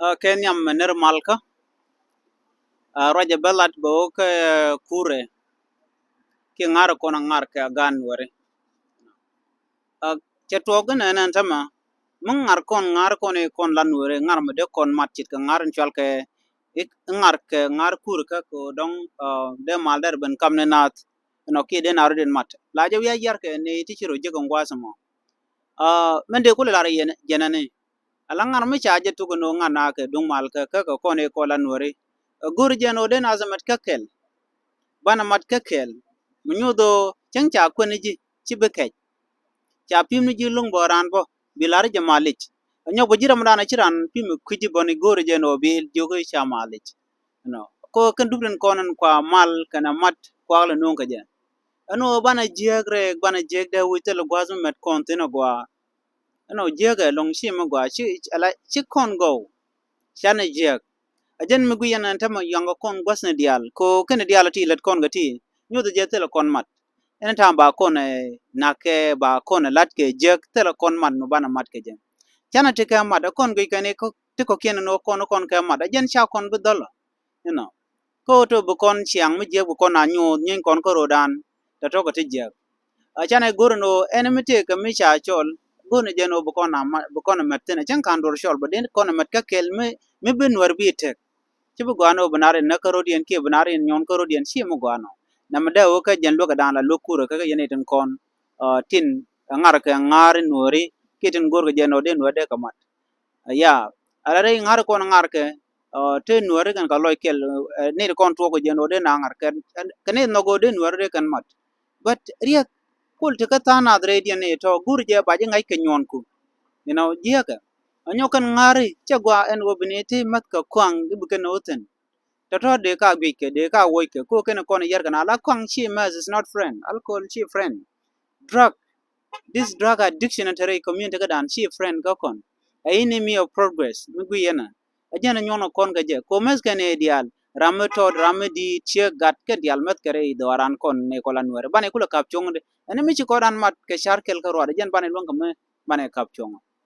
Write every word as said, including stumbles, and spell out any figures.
Aa, kɛ nhiam mi ner malkä. Aa, ruacɛ bä lat bä wä kä kurɛ kiɛ ŋa̱r kɔn a ŋa̱r kɛ a gan weri. Aa, cɛ tuɔɔk gin ɛn ɛn tämɛ mi ŋa̱r kɔn ŋa̱r kɔn i̱ kɔn lan weri ŋa̱r mi dee kɔn mat ce̱tkɛ ŋa̱r in cual kɛ i̱ ŋa̱r kɛ ŋa̱r kur kä kɛ dɔ̱ŋ, aa, dee mal dɛr ben kam ni naath. Ɛnɔ kiɛ dee na rɔ den mat la jɛ wi̱i̱ a yiar kɛ ni ti ci rɔ jek in gua̱a̱th mɔ. Aa, mɛn dee kulɛ lar yɛn jɛn ɛn i̱ Ala ŋa̱r mi ca jɛ tuk ɛn ɣöö ŋa̱r nakä duŋ mal kä kä kɔn i̱ kɔn la nuɔri. Ɛ go̱r jɛ ɛn ɣöö dee nath ɛ mat kä kɛl. Banɛ mat kä kɛl mi nyuth ɣöö cäŋ ca kuɛn ji̱ ci bi kɛc. Ca pi̱m ni ji̱ luŋ bä raan bä bi la̱r jɛ malic. Ɛ nyɔk bä ji̱ ramdan ɛ ci raan pi̱m ɛ kui̱ ji̱ bä ni go̱r jɛ ɛn ɣöö bi jiök i̱ ca malic. Ɛnɔ ko kɛn dup tin kɔn ɛn kua mal kɛn ɛ mat kuak lɛ nuŋ kɛ jɛ. Ɛn ɣöö banɛ jiääk rɛɛk banɛ jiääk dee wi̱c thilɛ gua̱a̱th mi mɛt kɔn thi̱n ɛ gua̱a̱. Ɛnɔ jiäkɛ loŋ ci mi gɔaa ci ala ci kɔn gɔw. Canɛ jiäk. A jɛn mi guic ɛn ɛn tämɛ yɔ̱ŋ kɛ kɔn gua̱thni diaal ko kɛn diaal ti lät kɔn kɛ ti nyuth jɛ thilɛ kɔn mat. Ɛn ta̱a̱ ba kɔn ɛ nakɛ ba kɔn ɛ lat kɛ jiäk thilɛ kɔn mat mi banɛ mat kɛ jɛ. Canɛ ti kɛ mat ɛ kɔn guic kɛn ti kɔ̱kiɛn ɛn ɣöö kɔn kɔn kɛ mat a jɛn ca kɔn bi dhɔlɔ. Inɔ. Kä ɣöö tɔ bi kɔn ciaŋ mi jiäk bi kɔn a nyuuth nyuny kɔn kä ro̱o̱dan. Tɔ tɔkɛ ti jiäk. A canɛ go̱r ni ɣöö ɛn mi tëëkɛ mi ca cɔl go̱r ni jɛn ɣöö bi kɔn a ma bi kɔn a mɛt thi̱n a cäŋ ka̱n duɔr cɔl bä den kɔn a mɛt kä kɛl mi mi bi nuɛr bi tek. Ci bi gɔaa ni ɣöö bi na rin näk kä ro̱diɛn kiɛ bi na rin nyuɔn kä ro̱diɛn ci mi gɔaa nɔ. Nɛmɛ dee ɣöö kä jɛn luäk ɛ da̱a̱n la luäk kurɛ kä kɛ yɛn i̱ tin kɔn. Aa, tin ɛ ŋa̱r kɛ ŋa̱r i̱ nuääri kiɛ tin go̱r kɛ jɛn ɣöö dee nuäär dee kɛ mat. Aya, ala rɛy ŋa̱r kɔn ŋa̱r kɛ, aa, te nuääri kɛn ka lɔc kɛl, aa, nɛy ti kɔn tuɔɔk kɛ jɛn ɣöö dee na ŋa̱r kɛ, kɛ nɛy nhɔk ɣöö dee nuääri dee kɛn mat. But riɛk, kul ti kä tha̱a̱ŋ nath rɛydiɛn ni tɔ go̱r jɛ ba ji̱ ŋa̱c kɛ nyuɔnku. You know, jiäkɛ. A nyɔk kɛn ŋa̱ri, cɛ gɔaa ɛn ɣöö bi ni ti mäth kɛ kuaŋ i̱ bi kɛn ɣöö thi̱n. Tɔ̱tɔ̱ dee ka guic kɛ, dee ka woc kɛ, ko kɛn kɔn yɛr kɛn ala kuaŋ ci meth is not friend, alcohol ci friend. Drug, this drug addiction in te rɛy community kä dan ci friend kä kɔn. A enemy of progress mi gui yɛn a jɛn a nyuɔn kɔn kä jɛ ko meth kɛn ɛ diaal ram mi tɔt ram mi diit ciek gat kɛn diaal meth kɛ rɛy dhɔaran kɔn ni kɔlan wɛr banɛ kulɛ kap cuɔ̱ŋ di ɛn mi ci kɔn dan mat kɛ car kɛl kä ruat a jɛn banɛ luäŋ kɛ mi banɛ kap cuɔ̱ŋ.